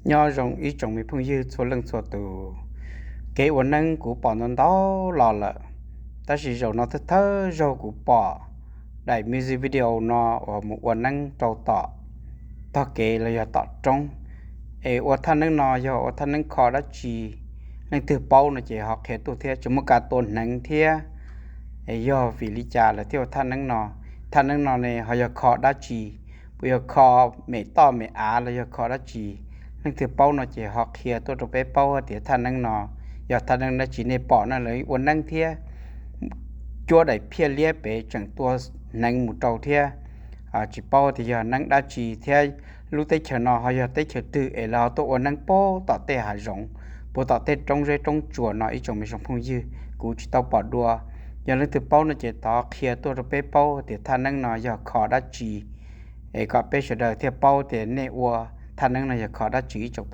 Nyob zoo ib tsoom me phooj ywg txhua leej txhua tus. Kev ua neeb kuv pom ntau ntau los lawm, tab sis zaum no thawj thawj zaug kuv pom daim music video no uas mus ua neeb rau tom tog kev los yog tom roob. Es ua thaj neeb no yog ua thaj neeb kho dab tsi? Leej twg paub no ces ho qhia tuaj thiab, tsis muaj kas tua hneev thiab. Es yog vim li cas lawv thiaj ua thaj neeb no? Thaj neeb no ne ho yog kho dab tsi? Puas yog kho me toj me av los yog kho dab tsi? Leej twg paub no ces ho qhia tuaj rau peb paub hais tias thaj neeb no yog thaj neeb dab tsi. Nej pom na, lawv ua neeb thiab cuab daim phiaj liab pem tseem tua hneev mus rau thiab. Tsis paub tias yog neeb dab tsi thiab lub teb chaws no ho yog teb chaws twg es lawv ho tuaj ua neeb puag tom tej hav zoov, puag tom tej roob zeb roob tsuas no ib tsoom me zoo phooj ywg, kuv tsis tau pom dua. Yog leej twg paub no ces thov qhia tuaj rau peb paub tias thaj neeb no yog kho dab tsi, es kom peb sawv daws thiaj paub tias nej ua thaj neeb no yog kho dab tsi ib tsoom